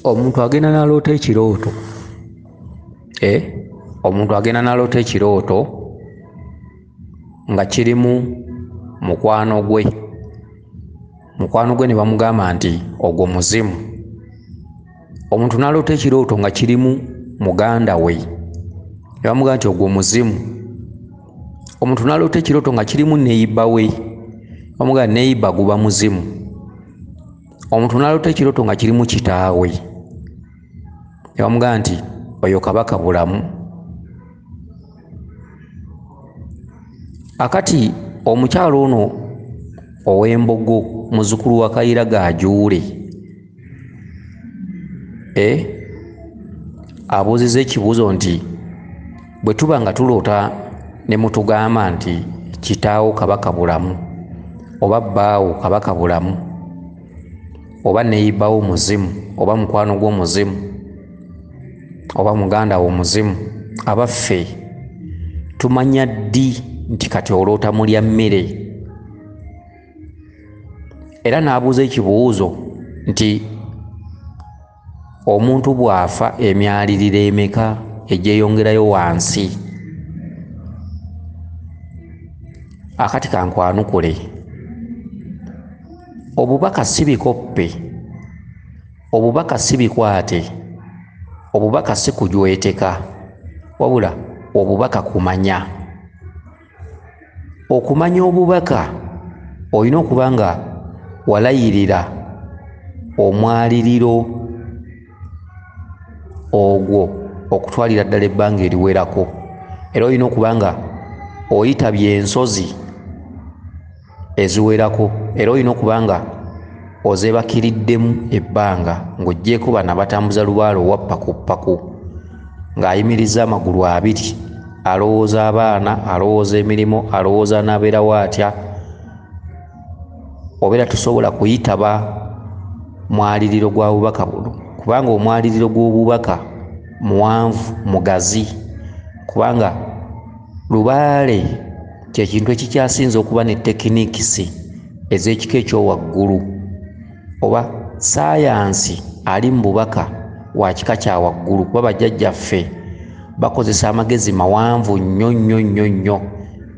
Omuntu agenda n'aloota ekirooto, omuntu agenda n'aloota ekirooto nga kirimu mukwano gwe, mukwano gwe ne bamugamba nti ogwo muzimu. Omuntu n'aloota ekirooto nga kirimu muganda we ne bamugamba nti ogwo muzimu. Omuntu n'aloota ekirooto nga kirimu neighbour we, bamugamba neighbour guba muzimu. Omuntu n'aloota ekirooto nga kirimu kitaawe ne bamugamba nti oyo Kabaka Bulamu. Akati omukyalo ono ow'Embogo muzzukulu wa Kayiira Gajuule abuuzizza ekibuuzo nti bwe tuba nga tuloota ne mutugamba nti kitaawo Kabaka Bulamu oba bbaawo Kabaka Bulamu oba neighbour muzimu oba mukwano gwo muzimu oba muganda wo muzimu, abaffe tumanya ddi nti kati oloota mulya mmere? Era n'abuuza ekibuuzo nti omuntu bw'afa emyaliriro emeka egyeyongerayo wansi? Akati kankwanukule, obubaka si bikoppe, obubaka si bikwate, obubaka si kujweteka, wabula obubaka kumanya. Okumanya obubaka olina okuba nga walayirira omwaliriro ogwo okutwalira ddala ebbanga eriwerako, era olina okuba nga oyitabye ensozi eziwerako, era olina okuba nga ozeebakiriddemu ebbanga ng'oggyeeko bano abatambuza lubaale owa ppakuppakku ng'ayimiriza amagulu abiri, alowooza abaana, alowooza emirimu, alowooza anaabeerawo atya. Obeera tosobola kuyitaba mwaliriro gwa bubaka buno, kubanga omwaliriro gw'obubaka muwanvu, mugazi, kubanga lubaale kye kintu ekikyasinze okuba ne tekinikisi ez'ekika ekyowaggulu, oba saayansi ali mu bubaka wa kika kya waggulu, kuba bajjajjaffe bakozesa amagezi mawanvu nnyo nnyo nnyo nnyo.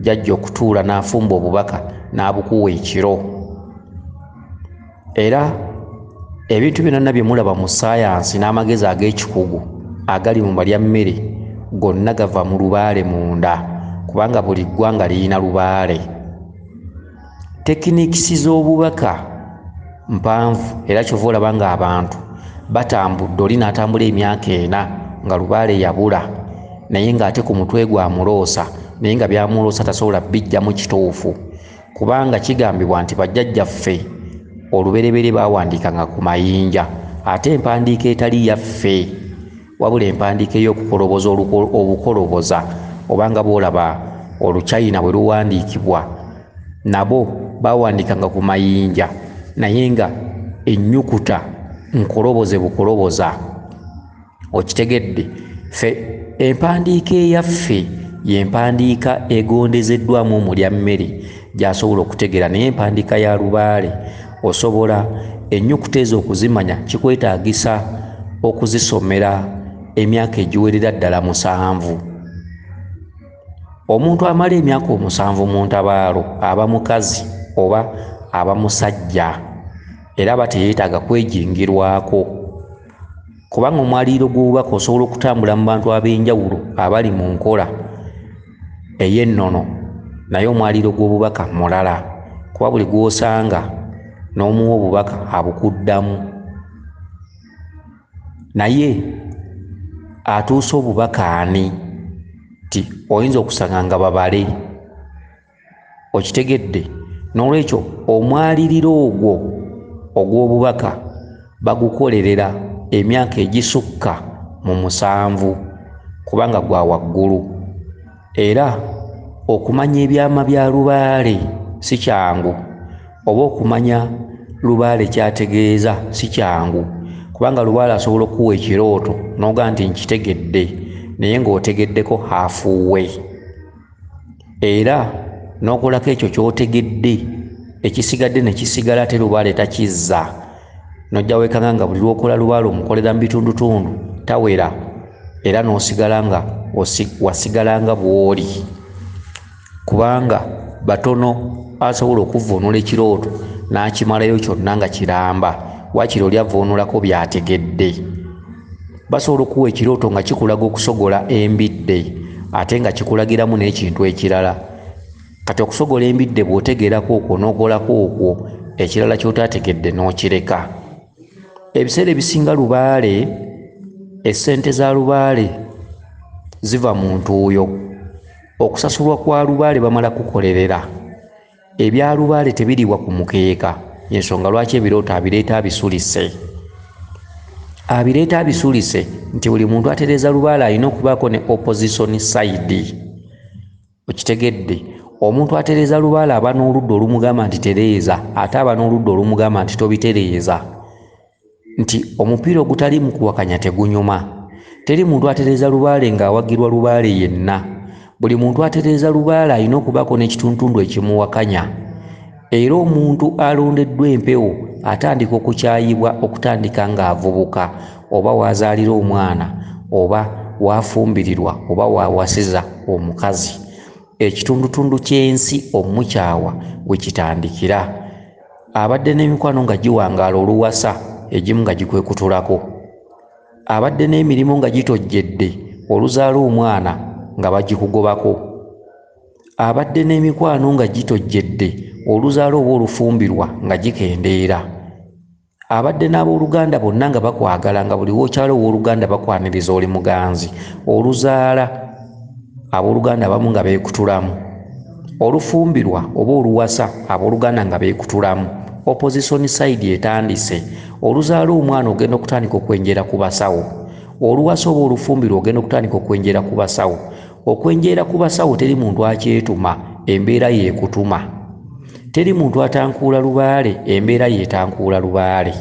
Jjajja okutuula n'afumba obubaka n'abukuwa ekiro. Era ebintu byonna bye mulaba mu saayansi n'amagezi ag'ekikugu agali mu balya mmere gonna gava mu lubaale munda, kubanga buli ggwanga lirina lubaale. Tekinikisi z'obubaka mpanvu, era kyova olaba ng'abantu batambudde, oli n'atambula emyaka 4 nga lubaale yabula, naye ng'ate ku mutwe gwe amuloosa, naye nga byamuloosa tasobola bijjamu kituufu, kubanga kigambibwa nti bajjajjaffe olubereberye baawandiikanga ku mayinja, ate empandiika etali yaffe, wabula empandiika ey'okukoloboza obukoloboza, obanga bw'olaba Oluchina bwe luwandiikibwa, nabo baawandiikanga ku mayinja, naye nga ennyukuta nkoloboze bukoloboza. Okitegedde? Ffe empandiika eyaffe y'empandiika egondezeddwamu omulya mmere gy'asobola okutegeera, naye empandiika ya lubaale osobola ennyukuta ezo okuzimanya kikwetaagisa okuzisomera emyaka egiwerera ddala 7. Omuntu amala emyaka 7 mu ntabaalo aba mukazi oba aba musajja, era aba teyeetaaga kwejingirwako, kubanga omwaliriro gw'obubaka osobola okutambula mu bantu ab'enjawulo abali mu nkola ey'ennono, naye omwaliriro gw'obubaka mulala, kuba buli gw'osanga n'omuwa obubaka abukuddamu. Naye atuusa obubaka ani? Ti oyinza okusanga nga babale. Okitegedde? N'olwekyo omwaliriro ogwo ogw'obubaka bagukolerera emyaka egisukka mu 7, kubanga gwa waggulu. Era okumanya ebyama bya lubaale si kyangu, oba okumanya lubaale ky'ategeeza si kyangu, kubanga lubaale asobola okukuwa ekirooto n'ogaa nti nkitegedde, naye ng'otegeddeko haafuuwe, era n'okolako ekyo ky'otegedde, ekisigadde ne kisigala ate lubaale takizza. Nojja weekanga nga buli lw'okola lubaale omukolera mu bitundutundu, tawera, era n'osigala nga wasigala nga bw'oli, kubanga batono asobola okuvvuunula ekirooto n'akimalayo kyonna nga kiramba. Waakiri oli avvuunulako by'ategedde. Basobola okuwa ekirooto nga kikulaga okusogola embidde, ate nga kikulagiramu n'ekintu ekirala. Kati okusogola embidde bw'otegeerako okwo n'okolako okwo, ekirala ky'otaategedde n'okireka. Ebiseera ebisinga lubaale, essente za lubaale ziva mu ntuuyo. Okusasulwa kwa lubaale bamala kukolerera. Ebya lubaale tebiriibwa ku mukeeka, y'ensonga lwaki ebirooto abireeta abisulise. Abireeta abisulise nti buli muntu atereeza lubaale alina okubaako ne opposition side. Okitegedde? Omuntu atereeza lubaale aba n'oludda olumugamba nti tereeza, ate aba n'oludda olumugamba nti tobitereeza. Nti omupiira ogutali mu kuwakanya tegunyuma. Teri muntu atereeza lubaale ng'awagirwa lubaale yenna. Buli muntu atereeza lubaale alina okubaako n'ekitundutundu ekimuwakanya. Era omuntu alondeddwa empewo atandika okukyayibwa okutandika ng'avubuka, oba w'azaalira omwana, oba w'afumbirirwa, oba w'awasiza omukazi. Ekitundutundu ky'ensi omukyawa we kitandikira. Abadde n'emikwano nga giwangaala oluwasa, egimu nga gikwekutulako. Abadde n'emirimu nga gitojjedde, oluzaala omwana nga bagikugobako. Abadde n'emikwano nga gitojjedde, oluzaala oba olufumbirwa nga gikendeera. Abadde n'abooluganda bonna nga bakwagala, nga buli w'okyala owooluganda bakwaniriza oli muganzi. Oluzaala abooluganda abamu nga beekutulamu. Olufumbirwa oba oluwasa abooluganda nga beekutulamu. Opposition side etandise. Oluzaala omwana ogenda okutandika okwenjera ku basawo. Oluwasa oba olufumbirwa ogenda okutandika okwenjera ku basawo. Okwenjera ku basawo teri muntu akyetuma, embeera yeekutuma. Teri muntu atankuula lubaale, embeera yeetankuula lubaale.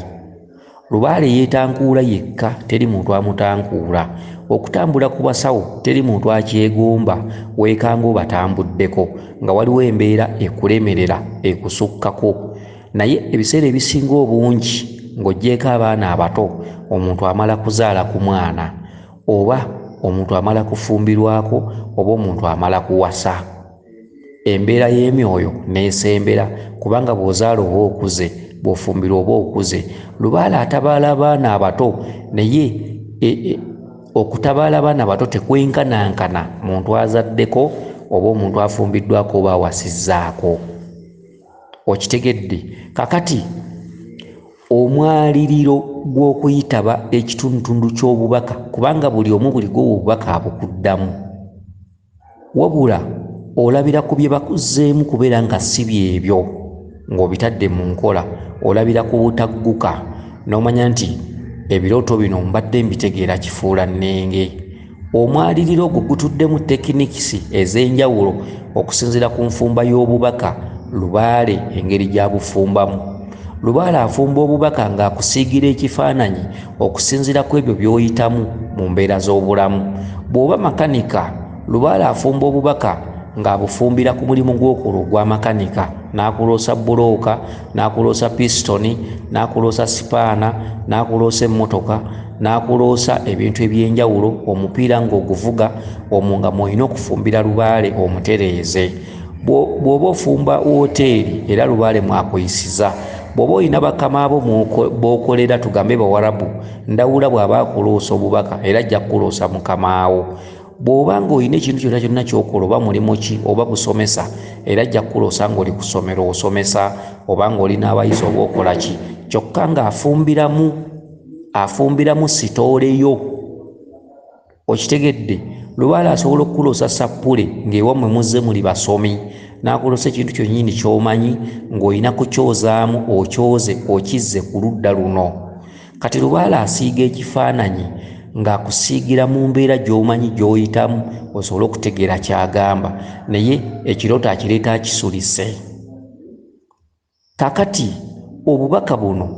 Lubaale yeetankuula yekka, teri muntu amutankuula. Okutambula ku basawo teri muntu akyegomba, weekanga obatambuddeko nga waliwo embeera ekulemerera ekusukkako. Naye ebiseera ebisinga obungi ng'oggyeeko abaana abato, omuntu amala kuzaala ku mwana, oba omuntu amala kufumbirwako, oba omuntu amala kuwasa. Embeera y'emyoyo n'esembera, kubanga bw'ozaala oba okuze, bw'ofumbirwa oba okuze. Lubaale atabaala abaana abato, naye okutabaala abaana abato tekwenkanankana muntu azaddeko oba omuntu afumbiddwako oba awasizzaako. Okitegedde? Kakati omwaliriro gw'okuyitaba ekitundutundu ky'obubaka, kubanga buli omu buli gwowa obubaka abukuddamu, wabula olabira ku bye bakuzzeemu kubeera nga si byebyo ng'obitadde mu nkola. Olabira ku butagguka n'omanya nti ebirooto bino mbadde mbitegeera kifuula nnenge. Omwaliriro ogwo gutuddemu tekinikisi ez'enjawulo okusinziira ku nfumba y'obubaka lubaale engeri gy'abufumbamu. Lubaale afumba obubaka ng'akusiigira ekifaananyi okusinziira ku ebyo by'oyitamu mu mbeera z'obulamu. Bw'oba makanika, lubaale afumba obubaka ng'abufumbira ku mulimu gw'okola ogwa makanika, n'akuloosa bbulooka, n'akuloosa pisitoni, n'akuloosa sipaana, n'akuloosa emmotoka, n'akuloosa ebintu eby'enjawulo, omupiira ng'oguvuga, omwo nga mw'olina okufumbira lubaale omutereeze. Bw'oba ofumba wooteeri, era lubaale mwakuyisiza. Bw'oba olina bakama abo b'okolera, tugambe bawarabu, ndawula bw'aba akuloosa obubaka era ajja kukuloosa mukamaawo. Bw'oba ng'olina ekintu kyonna kyonna ky'okola, oba mulimu ki oba busomesa, era ajja kukuloosa ng'oli ku ssomero osomesa, oba ng'oli n'abayizi oba okola ki, kyokka ng'afumbiramu sitooleyo. Okitegedde? Lubaale asobola okukuloosa sappule ng'ewammwe muzze muli basomi, n'akuloosa ekintu kyonnyini ky'omanyi ng'olina kukyozaamu, okyoze okizze ku ludda luno. Kati lubaale asiiga ekifaananyi ng'akusiigira mu mbeera gy'omanyi gy'oyitamu osobole okutegeera ky'agamba, naye ekirooto akireeta akisulise. Kakati obubaka buno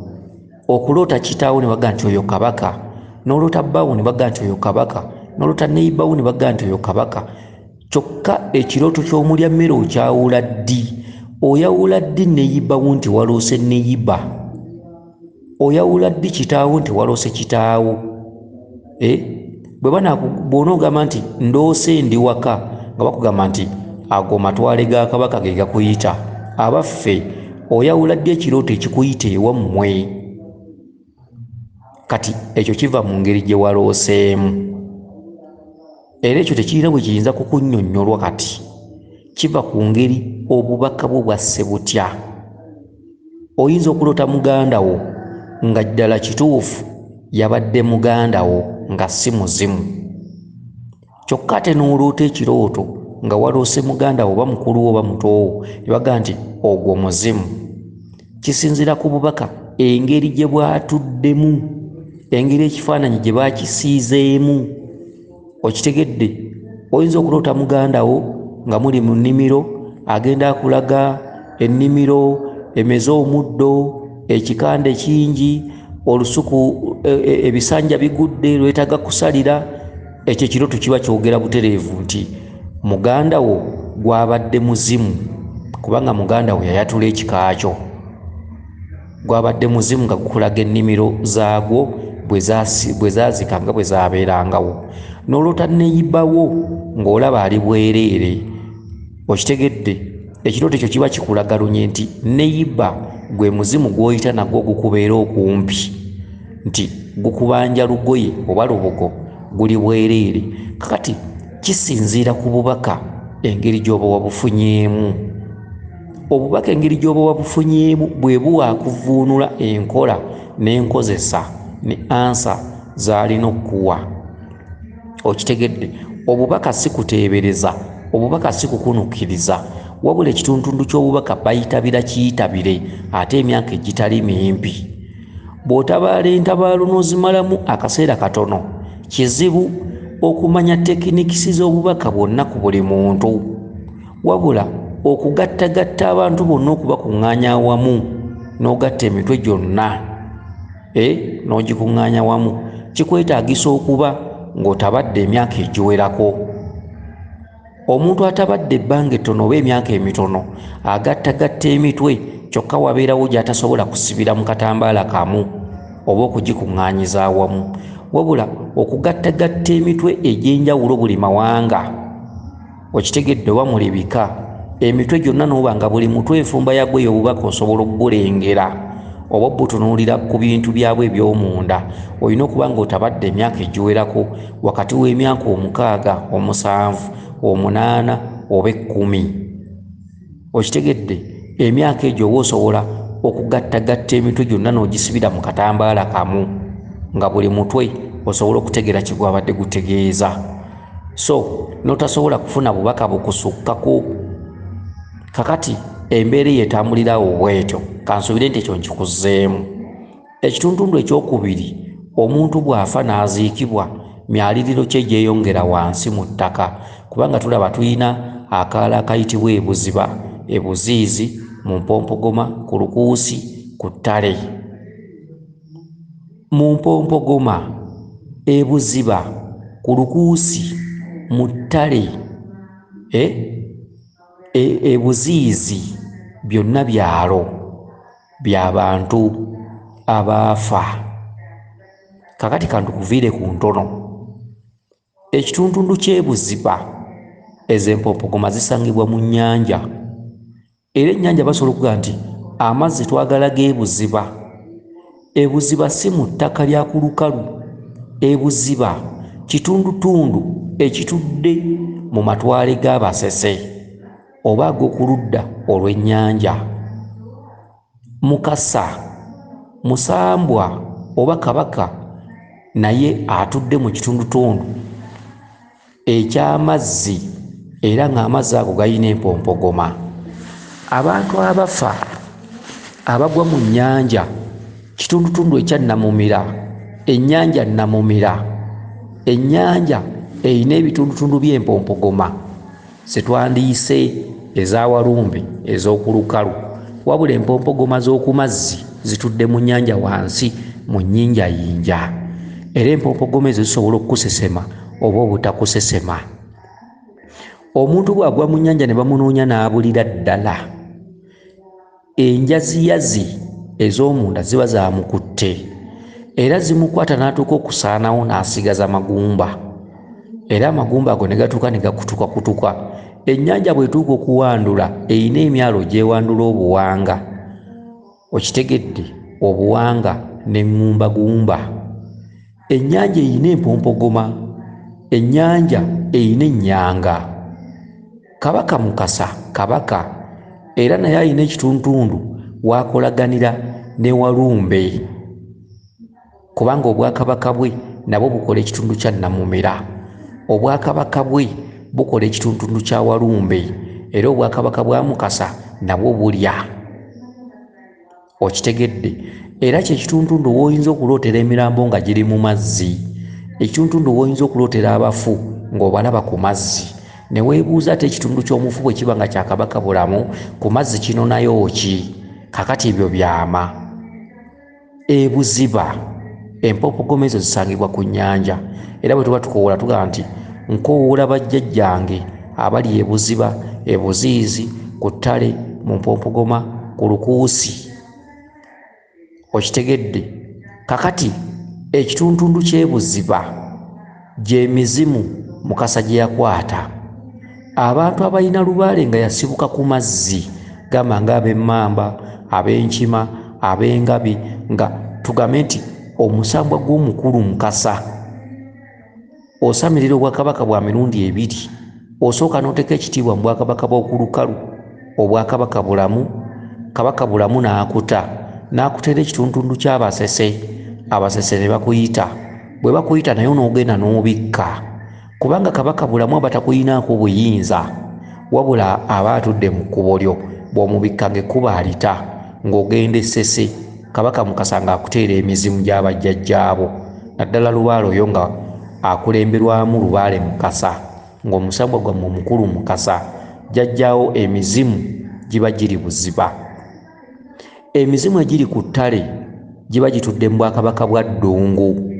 okuloota kitaawo ne bagamba nti oyo kabaka, n'oloota bbaawo ne bagamba nti oyo kabaka, n'oloota neighbour ne bagamba nti oyo kabaka, kyokka ekirooto ky'omulya mmere okyawula ddi? Oyawula ddi neighbour nti waloose neighbour? Oyawula ddi kitaawo nti waloose kitaawo? Bw'onoogamba nti ndoose ndi waka, nga bakugamba nti ago matwale ga kabaka ge gakuyita. Abaffe, oyawula ddi ekirooto ekikuyita ewammwe? Kati ekyo kiva mu ngeri gye walooseemu, era ekyo tekirina bwe kiyinza kukunnyonnyolwa. Kati kiva ku ngeri obubaka bwo bwasse butya. Oyinza okuloota muganda wo nga ddala kituufu yabadde muganda wo nga si muzimu, kyokka ate n'oloota ekirooto nga waloose muganda wo oba mukulu wo oba muto wo, ne bagamba nti ogwo muzimu. Kisinziira ku bubaka, engeri gye bwatuddemu, engeri ekifaananyi gye baakisiizeemu. Okitegedde? Oyinza okuloota muganda wo nga muli mu nnimiro, agenda akulaga ennimiro emeze omuddo, ekikande kingi, olusuku ebisanja bigudde lwetaaga kusalira. Ekyo ekirooto kiba kyogera butereevu nti muganda wo gwabadde muzimu, kubanga muganda wo yayatula ekika kyo. Gwabadde muzimu nga gukulaga ennimiro zaagwo bwe zaazika nga bwe zaabeerangawo. N'oloota neyibawo ng'olaba ali bwereere. Okitegedde? Ekirooto ekyo kiba kikulaga lunye nti neyiba gwe muzimu gw'oyita nagwo gukubeera okumpi, nti gukubanja lugoye oba lubugo, guli bwereere. Kakati kisinziira ku bubaka, engeri gy'oba wabufunyeemu. Obubaka engeri gy'oba wabufunyeemu bwe buwa akuvuunula enkola n'enkozesa ne ansa z'alina okukuwa. Okitegedde? Obubaka si kuteebereza, obubaka si kukunukkiriza, wabula ekitundutundu ky'obubaka bayitabira kiyitabire, ate emyaka egitali mimpi. Bw'otabaala entabaalo n'ozimalamu akaseera katono, kizibu okumanya tekinikisi z'obubaka bwonna ku buli muntu. Wabula okugattagatta abantu bonna okubakuŋŋaanya awamu, n'ogatta emitwe gyonna n'ogikuŋŋaanya wamu, kikwetaagisa okuba ng'otabadde emyaka egiwerako. Omuntu atabadde ebbanga ettono oba emyaka emitono agattagatta emitwe, kyokka wabeerawo gy'atasobola kusibira mu katambaala kamu oba okugikuŋŋaanyiza awamu. Wabula okugattagatta emitwe egy'enjawulo buli mawanga, okitegedde, oba muli bika, emitwe gyonna n'oba nga buli mutwe enfumba yagwo ey'obubaka osobola okugulengera oba obutunuulira ku bintu byabwe eby'omunda, olina okuba ng'otabadde emyaka egiwerako, wakati w'emyaka 6, 7, 8 oba 10. Okitegedde? Emyaka egyo oba osobola okugattagatta emitwe gyonna n'ogisibira mu katambaala kamu, nga buli mutwe osobola okutegeera kye gwabadde gutegeeza, so n'otasobola kufuna bubaka bukusukkako. Kakati embeera eyo etambulirawo bwetyo. Kansuubire nti ekyo nkikuzzeemu. Ekitundutundu ekyokubiri, omuntu bw'afa n'aziikibwa, myaliriro kye gyeyongera wansi mu ttaka, kubanga tulaba tulina akaala akayitibwa ebuziba, ebuziizi, mu mpompogoma, ku lukuusi, ku ttale. Mu mpompogoma, ebuziba, ku lukuusi, mu ttale, ebuziizi, byonna byalo by'abantu abaafa. Kakati kantukuviire ku ntono. Ekitundutundu ky'ebuziba, ezo empompogoma zisangibwa mu nnyanja, era ennyanja basobola okugamba nti amazzi twagala g'ebuziba. Ebuziba si mu ttaka lya ku lukalu. Ebuziba kitundutundu ekitudde mu matwale g'Abasese oba ag'oku ludda olw'ennyanja. Mukasa musambwa oba kabaka naye atudde mu kitundutundu eky'amazzi, era ng'amazzi ago galina empompogoma. Abantu abafa abagwa mu nnyanja, kitundutundu ekya Namumira, ennyanja Namumira, ennyanja erina ebitundutundu by'empompogoma zetwandiyise ez'awalumbe ez'oku lukalu, wabula empompogoma z'oku mazzi zitudde mu nnyanja wansi mu nnyinjayinja, era empompogoma ezo zisobola okukusesema oba obutakusesema. Omuntu bw'agwa mu nnyanja ne bamunoonya n'abulira ddala, enjaziyazi ez'omunda ziba zamukutte, era zimukwata n'atuuka okusaanawo n'asigaza magumba, era amagumba ago ne gatuuka ne gakutukakutuka. Ennyanja bw'etuuka okuwandula eyina emyalo gy'ewandula obuwanga, okitegedde, obuwanga n'eŋŋumbagumba. Ennyanja eyina empompogoma, ennyanja eyina ennyanga. Kabaka Mukasa kabaka era naye alina ekituntundu w'akolaganira ne Walumbe, kubanga obwakabaka bwe nabwo bukola ekitundu kya Namumera. Obwakabaka bwe bukola ekituntundu kya Walumbe, era obwakabaka bwa Mukasa nabwo bulya, okitegedde. Era kyekituntundu w'oyinza okulootera emirambo nga giri mu mazzi, ekituntundu w'oyinza okulootera abafu ng'obalaba ku mazzi, ne weebuuza ate ekitundu ky'omufu bwe kiba nga kya Kabaka Bulamu ku mazzi kinonayo ki? Kakati ebyo byama. Ebuziba empompogoma ezo zisangibwa ku nnyanja, era bwe tuba tukowoola tugamba nti nkowoola bajjajjange abali ebuziba, ebuziizi, ku ttale, mu mpompogoma, ku lukuusi, okitegedde. Kakati ekituntundu ky'ebuziba gy'emizimu Mukasa gye yakwata. Abantu abalina lubaale nga yasibuka ku mazzi, gamba nga ab'emmamba, ab'enkima, ab'engabi, nga tugambe nti omusambwa gw'omukulu Mukasa osamirira obwakabaka bwa mirundi ebiri. Osooka n'oteeka ekitiibwa mu bwakabaka bw'okulukalu, obwakabaka Bulamu. Kabaka Bulamu n'akuta, n'akuteera ekituntundu ky'Abasese, Abasese ne bakuyita. Bwe bakuyita naye n'ogenda n'obikka, kubanga Kabaka Bulamu aba takuyinaako buyinza, wabula aba atudde mu kkubo lyo. Bw'omubikka ng'ekkubo alita, ng'ogenda Essese, Kabaka Mukasa ng'akuteera emizimu gy'abajjajjaabo, naddala lubaale oyo nga akulemberwamu lubaale Mukasa, ng'omusambwa gwammwe omukulu Mukasa jjajjaawo. Emizimu giba giri buziba. Emizimu egiri ku ttale giba gitudde mu bwakabaka bwa Ddungu.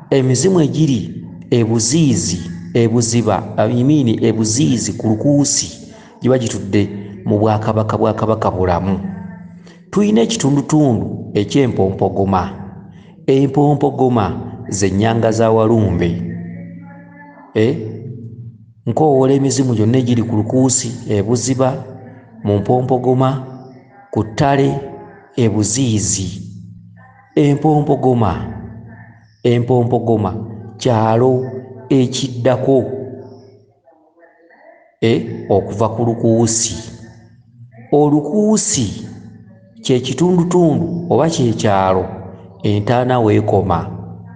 Emizimu egiri ebuziizi, ebuziba, imiini ebuziizi ku lukuusi, giba gitudde mu bwakabaka bwa Kabaka Bulamu. Tulina ekitundutundu eky'empompogoma. Empompogoma z'ennyanga za Walumbe. Nkowoola emizimu gyonna egiri ku lukuusi, ebuziba, mu mpompogoma, ku ttale, ebuziizi. Empompogoma, empompogoma kyalo ekiddako okuva ku lukuusi. Olukuusi kyekitundutundu oba kyekyalo entaana weekoma,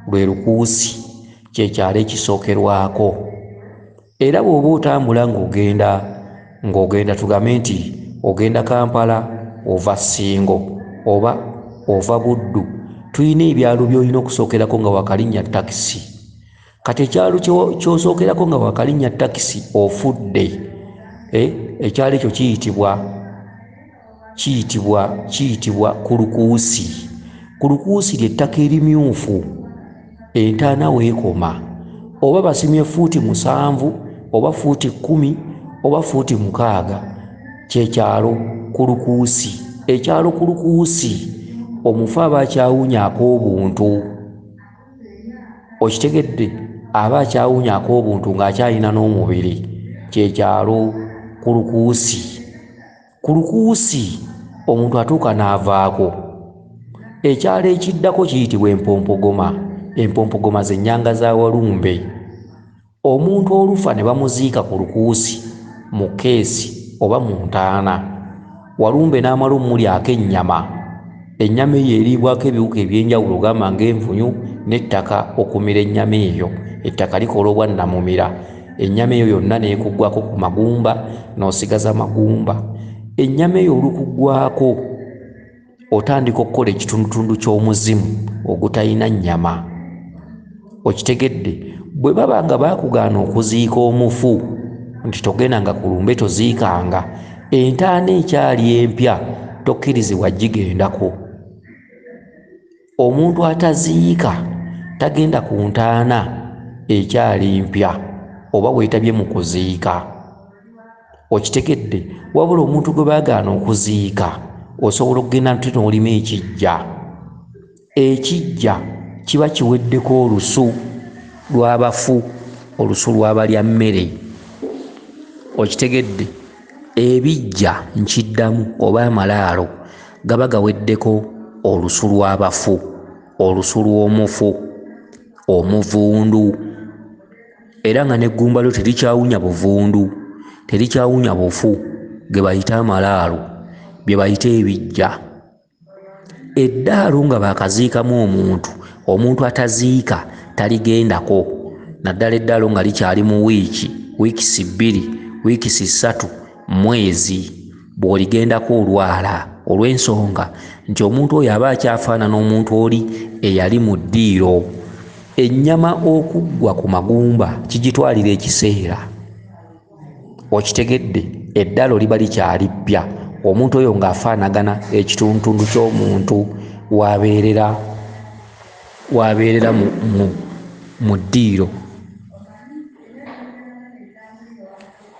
lwe lukuusi, kyekyalo ekisookerwako. Era bw'oba otambula ng'ogenda tugambe nti ogenda Kampala, ova Ssingo oba ova Buddu, tulina ebyalo by'olina okusookerako nga wakalinnya takisi. Kati ekyalo ky'osookerako nga wakalinnya takisi ofudde, ekyalo ekyo kiyitibwa Kulukuusi. Kulukuusi ly'ettaka erimyufu entaana weekoma, oba basimye fuuti 7 oba fuuti 10 oba fuuti 6, kyekyalo Kulukuusi. Ekyalo Kulukuusi omufu aba akyawunyaako obuntu, okitegedde, aba akyawunyaako obuntu ng'akyalina n'omubiri, kyekyalo Kulukuusi. Kulukuusi omuntu atuuka n'avaako. Ekyalo ekiddako kiyitibwa Empompogoma. Empompogoma z'ennyanga za Walumbe. Omuntu olufa ne bamuziika ku lukuusi mu keesi oba mu ntaana, Walumbe n'amala omulyako ennyama. Ennyama eyo eriibwako ebiwuka ebyenjawulo, gamba ng'envunyu n'ettaka. Okumira ennyama eyo, ettaka likola obwannamumira, ennyama eyo yonna n'ekuggwako ku magumba n'osigaza magumba. Ennyama eyo olukuggwako otandika okukola ekitundutundu ky'omuzimu ogutalina nnyama, okitegedde. Bwe baba nga baakugaana okuziika omufu nti togendanga ku lumbe, toziikanga, entaana ekyali empya tokkirizibwa gigendako. Omuntu ataziika tagenda ku ntaana ekyali mpya oba weetabye mu kuziika, okitegedde. Wabula omuntu gwe baagaana okuziika Osobola okugenda nti n'olima ekijja, ekijja kiba kiweddeko olusu lw'abafu, olusu lw'abalya mmere. Okitegedde? Ebijja nkiddamu oba amalaalo gaba gaweddeko olusu lw'abafu, olusu lw'omufu omuvundu, era nga n'eggumba lyo terikyawunya buvundu, terikyawunya bufu, ge bayita amalaalo, bye bayita ebijja. Eddaalo nga baakaziikamu omuntu, omuntu ataziika taligendako, naddala eddaalo nga likyali mu wiiki, wiikisi 2, wiikisi 3, mwezi, bw'oligendako olwala, olw'ensonga nti omuntu oyo aba akyafaanana omuntu oli eyali mu ddiiro. Ennyama okuggwa ku magumba kigitwalira ekiseera. Okitegedde? Eddaalo liba likyali ppya, omuntu oyo ng'afaanagana ekitundutundu ky'omuntu wabeerera mu ddiiro.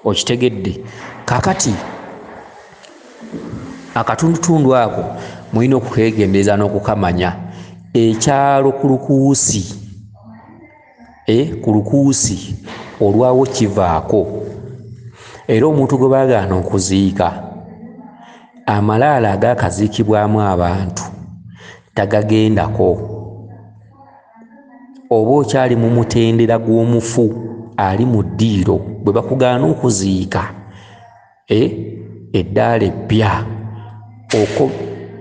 Okitegedde? Kaakati akatundutundu ako mulina okukeegendereza n'okukamanya. Ekyalo ku lukuusi, ku lukuusi olwawo kivaako, era omuntu gwe baagaana okuziika, amalaalo agaakaziikibwamu abantu tagagendako. Oba okyali mu mutendera gw'omufu ali mu ddiiro, bwe bakugaana okuziika, eddaala eppya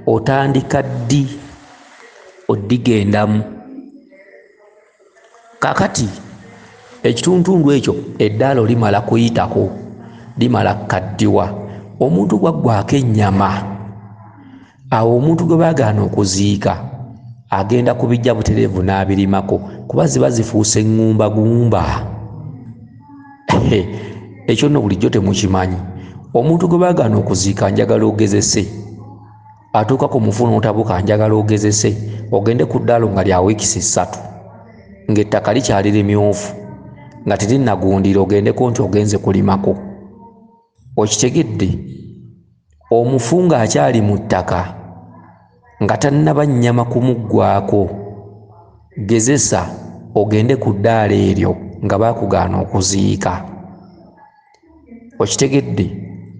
otandika ddi oddigendamu? Kaakati ekitundutundu ekyo eddaalo limala kuyitako, limala kukaddiwa. Omuntu bw'aggwako ennyama, awo omuntu gwe baagaana okuziika agenda kubijja butereevu n'abirimako, kuba ziba zifuuse ŋŋumbagumba. Ekyo nno bulijjo temukimanyi. Omuntu gwe baagaana okuziika njagala ogezese, atuuka ku mufu n'otabuka, njagala ogezese ogende ku ddaalo nga lya wiikisi 3, ng'ettaka likyali limyufu, nga terinnagundira, ogendeko nti ogenze kulimako. Okitegedde? Omufu ng'akyali mu ttaka, nga tannaba nnyama kumuggwako, gezesa ogende ku ddaalo eryo nga baakugaana okuziika. Okitegedde?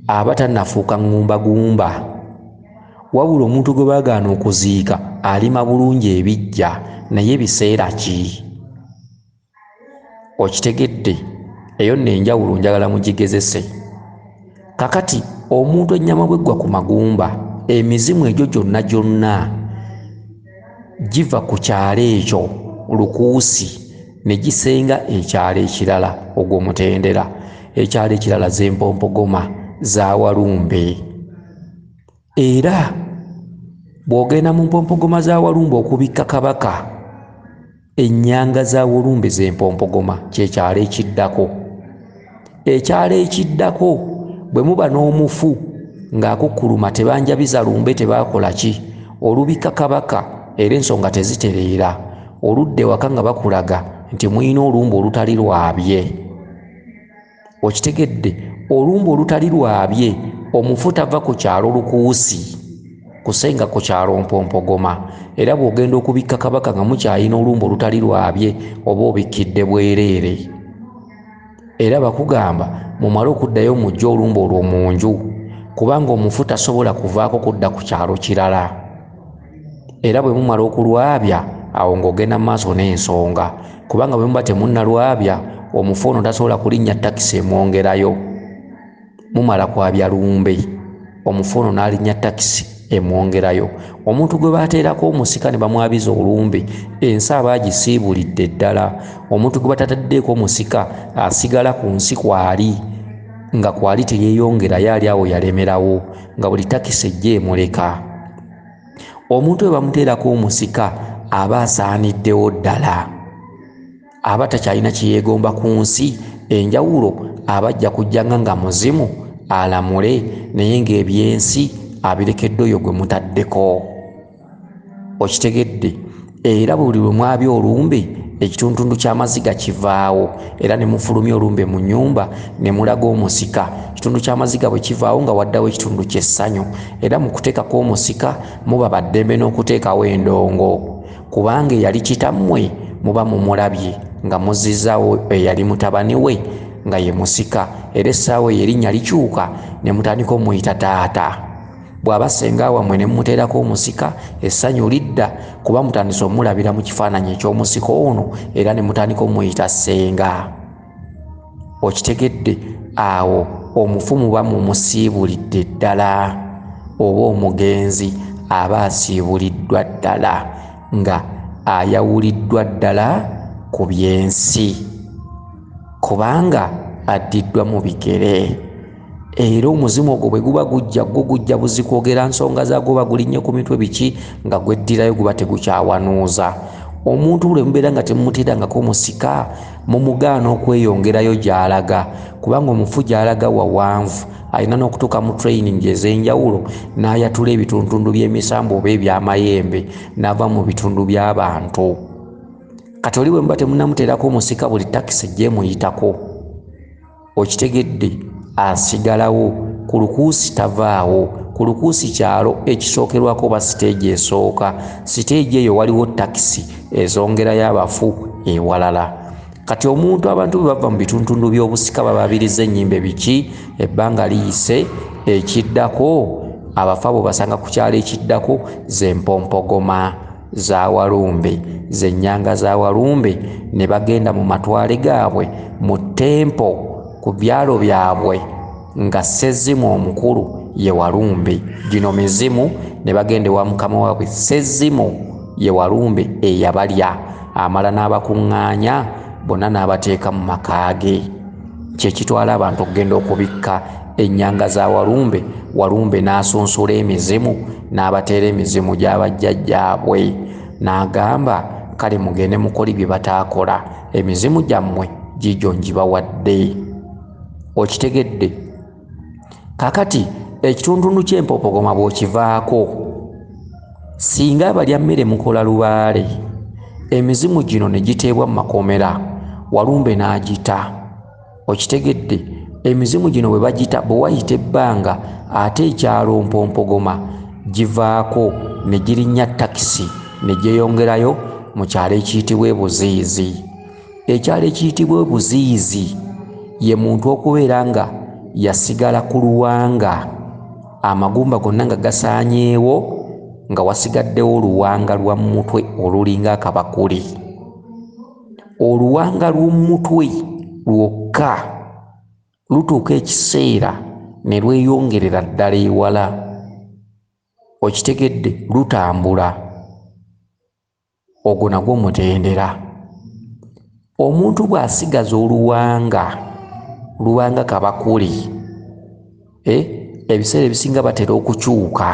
Aba tannafuuka ŋŋumbagumba. Wabula omuntu gwe baagaana okuziika alima bulungi ebijja, naye biseera ki? Okitegedde? Eyo nno enjawulo njagala mugigezese. Kakati omuntu ennyama bw'eggwa ku magumba, emizimu egyo gyonna gyonna giva ku kyalo ekyo lukuusi ne gisenga ekyalo ekirala. Ogwo mutendera. Ekyalo ekirala z'empompogoma za Walumbe. Era bw'ogenda mu mpompogoma za Walumbe okubikka kabaka, ennyanga za Walumbe z'empompogoma, kyekyalo ekiddako. Ekyalo ekiddako bwe muba n'omufu ng'akukkuluma, tebanjabiza lumbe, tebaakola ki, olubikka kabaka, era ensonga tezitereera. Oludda ewaka nga bakulaga nti mulina olumbe olutali lwabye. Okitegedde? Olumbe olutali lwabye, omufu tava ku kyalo lukuusi kusenga ku kyalo mpompogoma. Era bw'ogenda okubikka kabaka nga mukyalina olumbe olutali lwabye, oba obikkidde bwereere. Era bakugamba mumale okuddayo mujje olumbe olwo mu nju, kubanga omufu tasobola kuvaako kudda ku kyalo kirala. Era bwe mumala okulwabya, awo ng'ogenda mu maaso n'ensonga, kubanga bwe muba temunnalwabya, omufu ono tasobola kulinnya takisi emwongerayo. Mumala kwabya lumbe, omufu ono n'alinnya takisi emwongerayo. Omuntu gwe bateerako omusika ne bamwabiza olumbe, ensi aba agisiibulidde ddala. Omuntu gwe batataddeeko omusika asigala ku nsi kwali, nga kwali teyeeyongerayo, ali awo yalemerawo, nga buli takisi ejja emuleka. Omuntu bwe bamuteerako omusika aba asaaniddewo ddala, aba takyalina kye yeegomba ku nsi. Enjawulo aba ajja kujjanga nga muzimu alamule, naye ng'ebyensi abirekedde oyo gwe mutaddeko. Okitegedde? Era buli lwe mwabya olumbe, Ekituntundu ky'amaziga kivaawo, era ne mufulumya olumbe mu nnyumba ne mulaga omusika. Ekitundu ky'amaziga bwe kivaawo nga waddawo ekitundu ky'essanyu, era mu kuteekako omusika muba baddembe n'okuteekawo endongo, kubanga eyali kitammwe muba mumulabye nga muzzizaawo eyali mutabani we nga ye musika, era essaawa eyo erinnya likyuka ne mutandika omuyita taata. Bw'aba ssenga wammwe ne mumuteerako omusika, essanyu lidda kuba mutandise omulabira mu kifaananyi eky'omusika ono, era ne mutandika omuyita ssenga. Okitegedde? Awo omufu muba mumusiibulidde ddala, oba omugenzi aba asiibuliddwa ddala nga ayawuliddwa ddala ku byensi, kubanga addiddwa mu bigere. Era omuzimu ogwo bwe guba gujja, gwo gujja buzi kwogera nsonga zaagwo, oba gulinnye ku mitwe biki, nga gweddirayo guba tegukyawanuuza. Omuntu lwe mubeera nga temumuteerangako musika, mumugaana okweyongerayo gy'alaga, kubanga omufu gy'alaga wawanvu, alina n'okutuuka mu training ez'enjawulo n'ayatula ebituntundu by'emisambu oba eby'amayembe n'ava mu bitundu by'abantu. Kati oli bwe muba temunnamuteerako omusika, buli takisi gy'emuyitako, okitegedde, asigalawo ku lukuusi, tavaawo. Ku lukuusi kyalo ekisookerwako oba siteegi esooka, siteegi eyo waliwo takisi ezongerayo abafu ewalala. Kati omuntu, abantu bwe bava mu bituntundu by'obusika bababiriza ennyimbe biki, ebbanga liyise, ekiddako abafu abo basanga ku kyalo ekiddako ze mpompogoma za Walumbe, ze nnyanga za Walumbe, ne bagenda mu matwale gaabwe mu tempo ku byalo byabwe nga Ssezimu omukulu ye Walumbe. Gino mizimu ne bagenda ewa mukama waabwe Ssezimu ye Walumbe eyabalya, amala n'abakuŋŋaanya bonna n'abateeka mu maka ge. Kye kitwala abantu okugenda okubikka ennyanga za Walumbe. Walumbe n'asunsula emizimu n'abateera emizimu gy'abajjajjaabwe, n'agamba kale mugende mukole bye bataakola, emizimu gyammwe giigyo ngibawadde. Okitegedde? Kakati ekituntundu ky'empopogoma bw'okivaako, singa abalya mmere mukola lubaale, emizimu gino ne giteebwa mu makomera, Walumbe n'agita. Okitegedde? Emizimu gino bwe bagita, bwe wayita ebbanga ate ekyalo mpompogoma givaako ne girinnya takisi ne gyeyongerayo mu kyalo ekiyitibwa Ebuziizi. Ekyalo ekiyitibwa Ebuziizi ye muntu okubeera nga yasigala ku luwanga, amagumba gonna nga gasaanyeewo, nga wasigaddewo oluwanga lwa mutwe olulinga akabakuli. Oluwanga lw'omutwe lwokka lutuuka ekiseera ne lweyongerera ddala ewala. Okitegedde? Lutambula. Ogwo nagwo mutendera. Omuntu bw'asigaza oluwanga lubanga kabakuli, ebiseera ebisinga batera okukyuka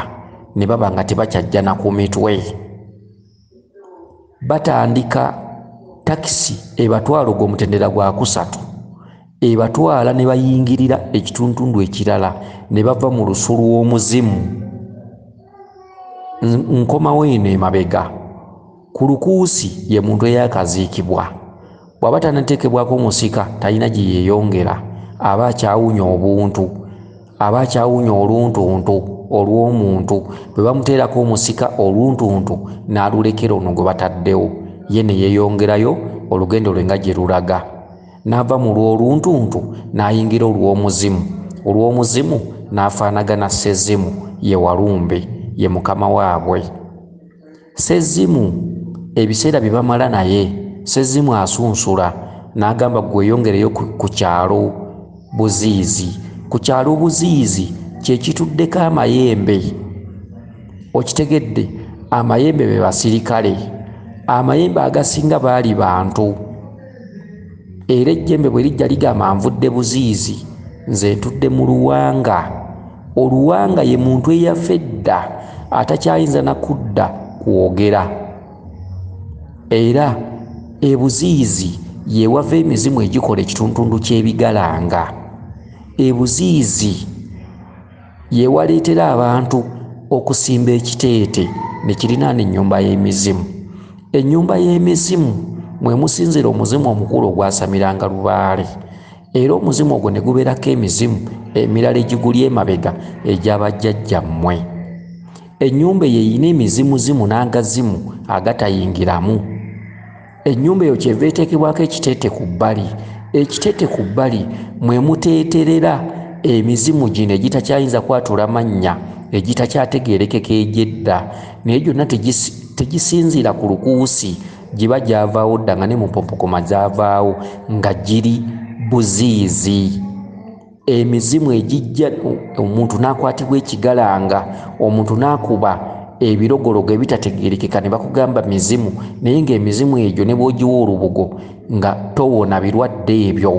ne baba nga tebakyajja na ku mitwe. Batandika takisi ebatwala, ogwo omutendera gwa kusatu, ebatwala ne bayingirira ekituntundu ekirala ne bava mu lusu lw'omuzimu. Nkomawo eno emabega ku lukuusi ye muntu eyakaziikibwa. Bw'aba tannateekebwako musika talina gye yeeyongera, aba akyawunya obuntu, aba akyawunya oluntuntu olw'omuntu. Bwe bamuteerako omusika oluntuntu n'alulekera ono gwe bataddewo, ye ne yeeyongerayo olugendo lwe nga gye lulaga, n'ava mu lw'oluntuntu n'ayingira olw'omuzimu. Olw'omuzimu n'afaanagana Ssezimu ye Walumbe, ye mukama waabwe. Ssezimu ebiseera bye bamala naye, Ssezimu asunsula n'agamba gweyongereyo ku kyalo Buziizi. Ku kyalo Buziizi kye kituddeko amayembe. Okitegedde? Amayembe be basirikale. Amayembe agasinga baali bantu, era ejjembe bwe lijja ligamba nvudde Buziizi, nze ntudde mu luwanga. Oluwanga ye muntu eyafa edda atakyayinza na kudda kwogera. Era Ebuziizi ye wava emizimu egikola ekituntundu ky'ebigalanga. Ebuziizi ye waleetera abantu okusimba ekiteete ne kirinaana ennyumba y'emizimu. Ennyumba y'emizimu mwe musinzira omuzimu omukulu ogwasamiranga lubaale, era omuzimu ogwo ne gubeerako emizimu emirala egiguli emabega egy'abajjajjammwe. Ennyumba eyo erina emizimuzimu n'agazimu agatayingiramu. Ennyumba eyo kyeva eteekebwako ekiteete ku bbali. Ekiteete ku bbali mwe muteeterera emizimu gino egitakyayinza kwatula mannya, egitakyategeerekeka egy'edda, naye gyonna tegisinziira ku lukuusi, giba gyavaawo dda nga ne mu mpompogoma zaavaawo nga giri buziizi. Emizimu egijja omuntu n'akwatibwa ekigalanga, omuntu n'akuba ebirogologo ebitategeerekeka ne bakugamba mizimu, naye ng'emizimu egyo ne bw'ogiwa olubugo nga towona birwadde ebyo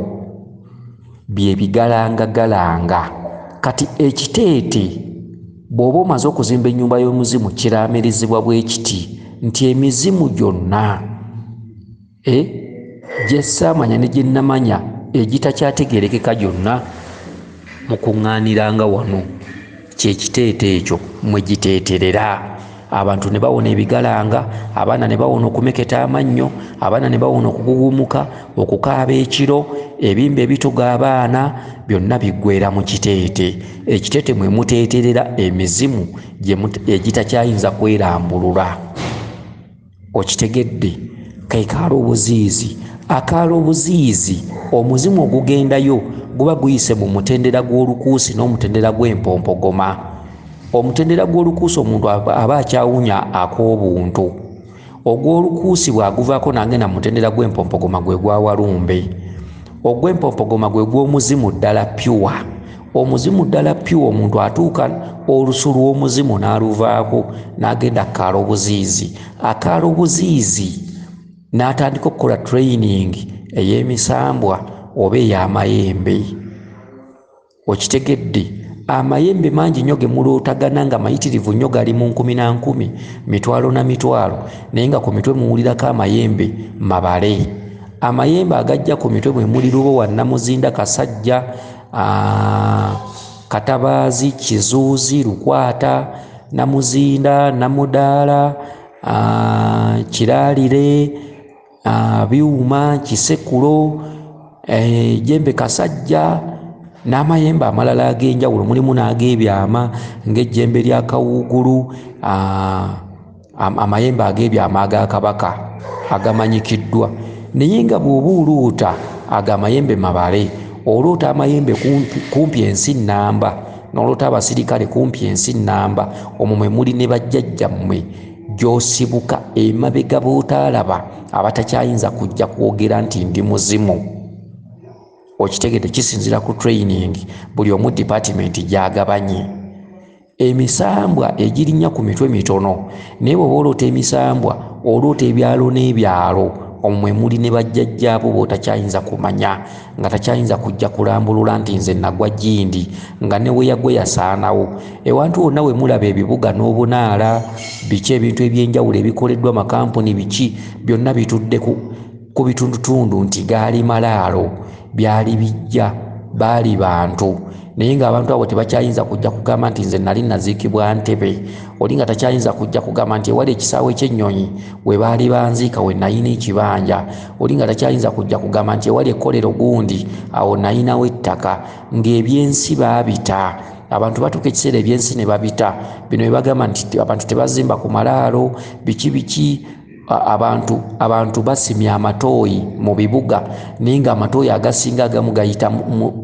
bye bigalangagalanga. Kati ekiteete bw'oba omaze okuzimba ennyumba y'omuzimu kiraamirizibwa bwe kiti nti emizimu gyonna gye ssaamanya ne gye nnamanya egitakyategeerekeka gyonna mukuŋŋaaniranga wano, kyekiteete ekyo mwe giteeterera. Abantu ne bawona ebigalanga, abaana ne bawona okumeketa amannyo, abaana ne bawona okugugumuka, okukaaba ekiro, ebimba ebituga abaana, byonna biggweera mu kiteete. Ekiteete mwe muteeterera emizimu egitakyayinza kwerambulula. Okitegedde? Kekaala obuziizi. Akaala obuziizi, omuzimu ogugendayo guba guyise mu mutendera gw'olukuusi n'omutendera gw'empompogoma. Omutendera gw'olukuusi omuntu aba akyawunya ak'obuntu. Ogw'olukuusi bw'aguvaako n'agenda mu mutendera gw'empompogoma gwe gwa walumbe. Ogw'empompogoma gwe gw'omuzimu ddala pure. Omuzimu ddala pure omuntu atuuka olusu lw'omuzimu n'aluvaako n'agenda akaala obuziizi. Akaala obuziizi n'atandika okukola training ey'emisambwa oba ey'amayembe. Okitegedde? Amayembe mangi nnyo ge mulootagana nga mayitirivu nnyo, gali mu nkumi na nkumi, mitwalo na mitwalo, naye nga ku mitwe muwulirako amayembe mabale. Amayembe agajja ku mitwe mwe muli Lubowa, Namuzinda, Kasajja, Katabaazi, Kizuuzi, Lukwata, Namuzinda, Namudaala, Kiraalire, Byuma, Kisekulo, Jembe Kasajja n'amayembe amalala ag'enjawulo. Mulimu n'ag'ebyama ng'ejjembe lya Kawuugulu, amayembe ag'ebyama aga Kabaka agamanyikiddwa. Naye nga bw'oba oloota ago amayembe mabale, oloota amayembe kumpi ensi nnamba, n'oloota abasirikale kumpi ensi nnamba, omwo mwe muli ne bajjajjammwe gy'osibuka emabega b'otaalaba abatakyayinza kujja kwogera nti ndi muzimu. Okitegedde? Kisinziira ku training buli omu department gy'agabanye. Emisambwa egirinnya ku mitwe mitono, naye bw'oba oloota emisambwa oloota ebyalo n'ebyalo, omwo mwe muli ne bajjajjaabo b'otakyayinza kumanya, nga takyayinza kujja kulambulula nti nze nagwa gindi, nga ne we yagwa yasaanawo. Ewantu wonna we mulaba ebibuga n'obunaala, biki ebintu ebyenjawulo ebikoleddwa makampuni, biki byonna bitudde ku bitundutundu nti gaali malaalo, byali bijja, baali bantu. Naye ng'abantu abo tebakyayinza kujja kugamba nti nze nali naziikibwa Ntebe. Oli nga takyayinza kujja kugamba nti ewali ekisaawe ky'ennyonyi we baali banziika we nayina ekibanja. Oli nga takyayinza kujja kugamba nti ewali ekkolero gundi awo nayinawo ettaka. Ng'ebyensi baabita. Abantu batuuka ekiseera ebyensi ne babita. Bino bye bagamba nti abantu tebazimba ku malaalo, biki biki. Abantu basimye amatooyi mu bibuga, naye ng'amatooyi agasinga agamu gayita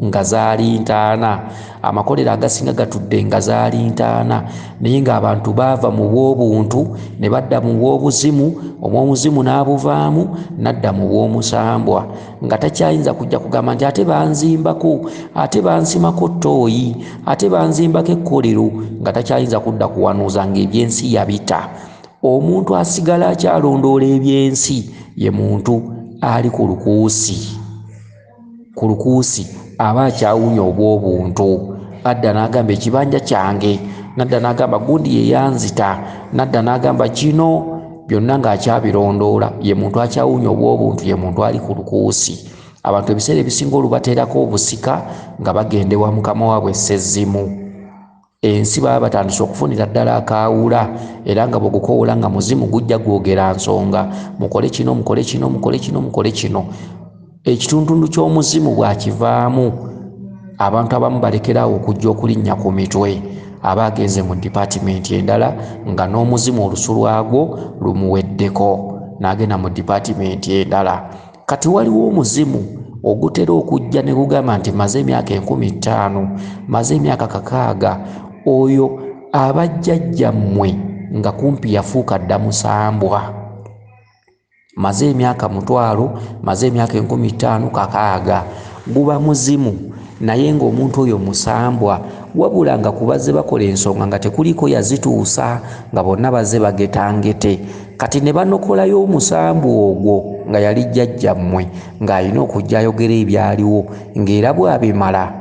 nga zaali ntaana. Amakolero agasinga gatudde nga zaali ntaana, naye ng'abantu baava mu bw'obuntu ne badda mu bw'obuzimu, obw'omuzimu n'abuvaamu n'adda mu bw'omusambwa, nga takyayinza kujja kugamba nti ate banzimbako, ate bansimako ttooyi, ate banzimbako ekkolero, nga takyayinza kudda kuwanuuza ng'ebyensi yabita. Omuntu asigala akyalondoola ebyensi ye muntu ali ku lukuusi. Ku lukuusi aba akyawunya obw'obuntu, adda n'agamba ekibanja kyange, n'adda n'agamba gundi ye yanzita, n'adda n'agamba kino, byonna ng'akyabirondoola. Ye muntu akyawunya obw'obuntu, ye muntu ali ku lukuusi. Abantu ebiseera ebisinga olubateerako obusika nga bagenda ewa mukama waabwe Ssezimu. Ensi baba batandise okufunira ddala akaawula, era nga bw'ogukowoola nga muzimu gujja gwogera nsonga, mukole kino, mukole kino, mukole kino, mukole kino. Ekituntundu ky'omuzimu bw'akivaamu, abantu abamu balekerawo okujja okulinnya ku mitwe, aba agenze mu dipaatimenti endala nga n'omuzimu olusu lwagwo lumuweddeko, n'agenda mu dipaatimenti endala. Kati waliwo omuzimu ogutera okujja ne gugamba nti maze emyaka 5000, maze emyaka 600. Oyo abajjajjammwe nga kumpi yafuuka dda musambwa, maze emyaka 1000, maze emyaka 5000, 600, guba muzimu naye ng'omuntu oyo musambwa, wabula nga kubazze bakola ensonga nga tekuliko yazituusa, nga bonna bazze bagetangete. Kati ne banokolayo omusambwa ogwo nga yali jjajjammwe, ng'alina okujja ayogera ebyaliwo, ng'era bw'abimala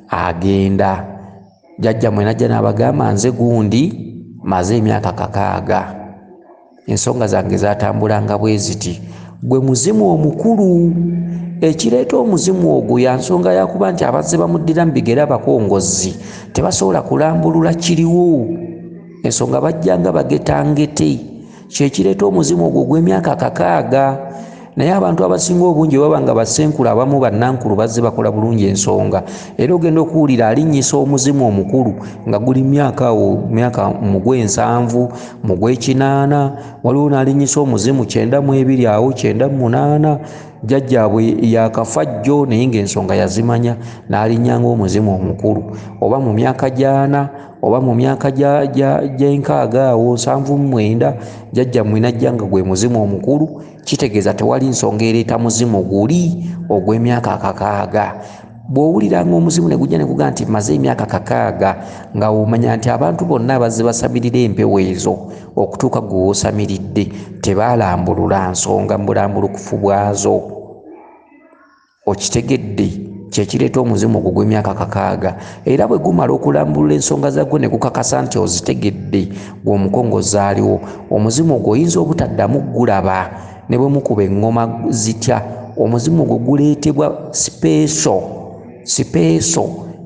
agenda. Jjajjammwe n'ajja n'abagamba nze gundi maze emyaka 6, ensonga zange zatambulanga bwe ziti. Gwe muzimu omukulu. Ekireeta omuzimu ogwo ya nsonga yakuba nti abazze bamuddira mu bigere abakongozzi tebasobola kulambulula kiriwo, ensonga bajjanga bagetangete. Kyekireeta omuzimu ogwo ogw'emyaka 6. Naye abantu abasinga obungi baba nga bassenkulu, abamu bannankulu bazze bakola bulungi ensonga, era ogenda okuwulira alinnyisa omuzimu omukulu nga guli myaka awo myaka mu gw'ensanvu, mu gw'ekinaana, waliwo n'alinnyisa omuzimu 92 awo 98, jjajjaabwe yakafa jjo naye ng'ensonga yazimanya, n'alinnyanga omuzimu omukulu, oba mu myaka gy'ana, oba mu myaka gy'enkaaga awo 79, jjajjammwe n'ajja nga gwe muzimu omukulu. Kitegeeza tewali nsonga ereeta muzimu guli ogw'emyaka 6. Bw'owuliranga omuzimu ne gujja ne gugamba nti maze emyaka 6, nga omanya nti abantu bonna abazze basamirira empewo ezo okutuuka gwe w'osamiridde tebaalambulula nsonga mu bulambulukufu bwazo. Okitegedde? Kyekireeta omuzimu ogwo gw'emyaka 6. Era bwe gumala okulambulula ensonga zagwo ne gukakasa nti ozitegedde, gwe omukongozi aliwo, omuzimu ogwo oyinza obutaddamu gulaba ne bwe mukuba eŋŋoma zitya. Omuzimu ogwo guleetebwa sipeeso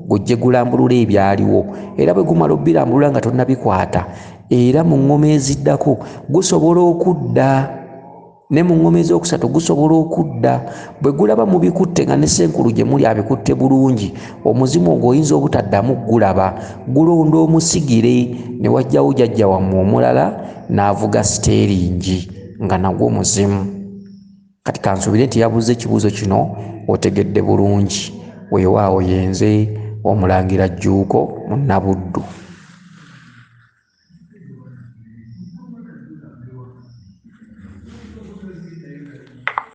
gujje gulambulula ebyaliwo, era bwe gumala obbirambulula nga tonnabikwata, era mu ŋŋoma eziddako gusobola okudda, ne mu ŋŋoma ez'okusatu gusobola okudda. Bwe gulaba mubikutte nga ne ssenkulu gye muli abikutte bulungi, omuzimu ogwo oyinza obutaddamu gulaba, gulonda omusigire ne wajjawo jjajja wammwe omulala n'avuga siteeringi nga nagwo muzimu. Kati kansuubire nti yabuuza ekibuuzo kino otegedde bulungi. Weewaawo yenze Omulangira Jjuuko Munnabuddu.